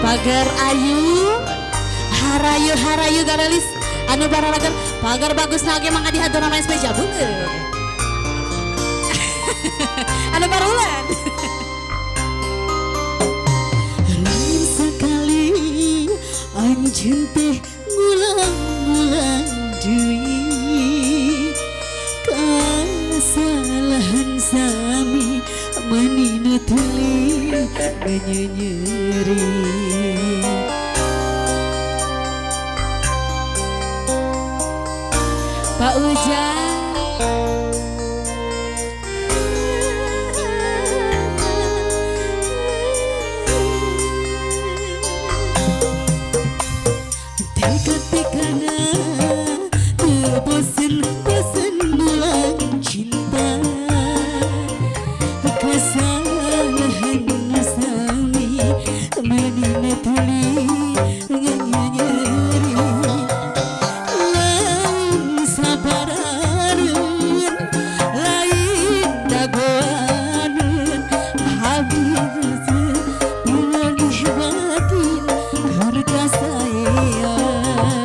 Pagar ayu harayu harayu garelis anu bararagan pagar bagus nage mangga dihatur nama spesial bule anu barulan. Lain sekali anjeun teh ngulang-ngulang deui kasalahan sami manina tuli nyenyeri. Pak Ujang teka-tekana terbosan-bosan ngulang cinta kesalahan sami manina tuli nyenyeri. Lain sabarareun lain dagoaneun habis tulih batin keur kasaean.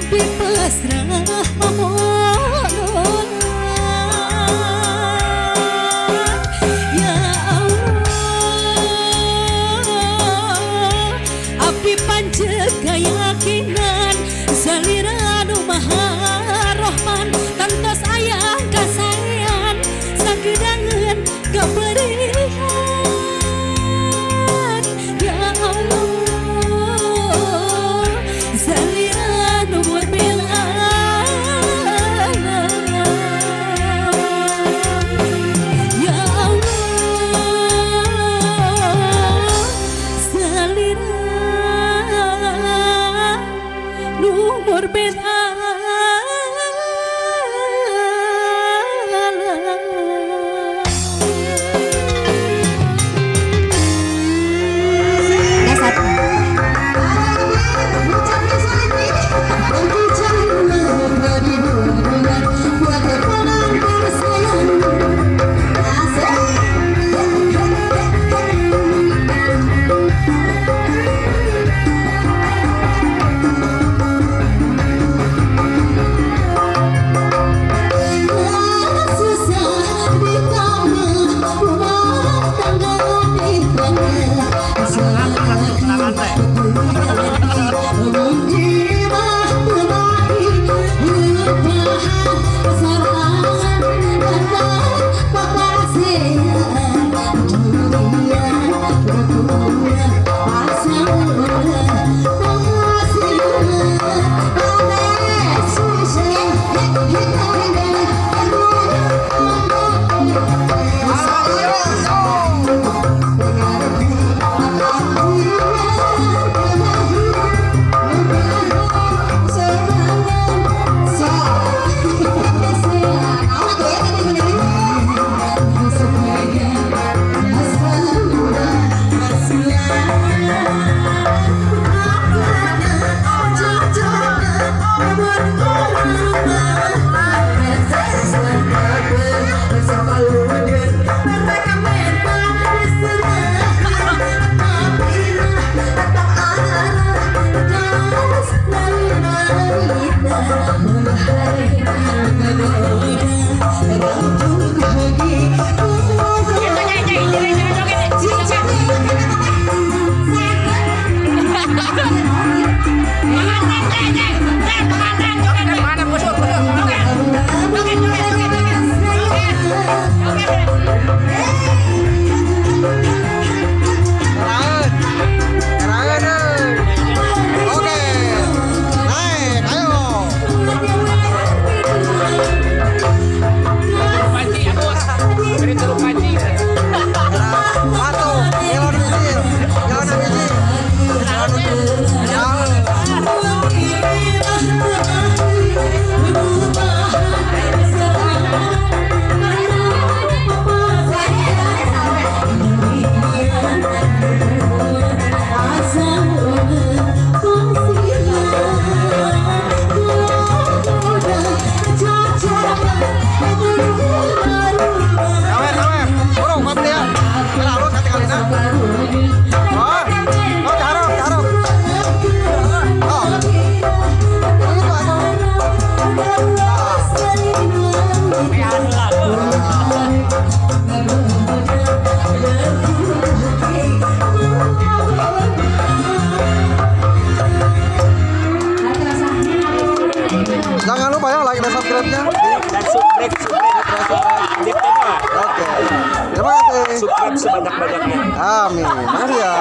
Abdi pasrah memohon. Ya Allah, abdi panceg keyakinan salira nu Maha Rahman, tangtos aya kasaean sakedangeun kaperihan. Ya Allah, salira nu murbil alam. Ya Allah, salira nu murbil alam. Dasar. Erangan. Erangan euy. Oke. Naik, ayo. Panci, Agus. Beri terus panci. Satu, milon hiji. Milon hiji. Milon. Sawer, sawer. Burung, kopi ya. Kira alus katingalina. Oh, oh, carok, carok. Oh. Begitu atuh. Ah. Jangan lupa ya like dan subscribe-nya. Dan subscribe, subscribe. Di channel. Oke. Terima kasih. Subscribe sebanyak-banyaknya. Amin. Makasih ya.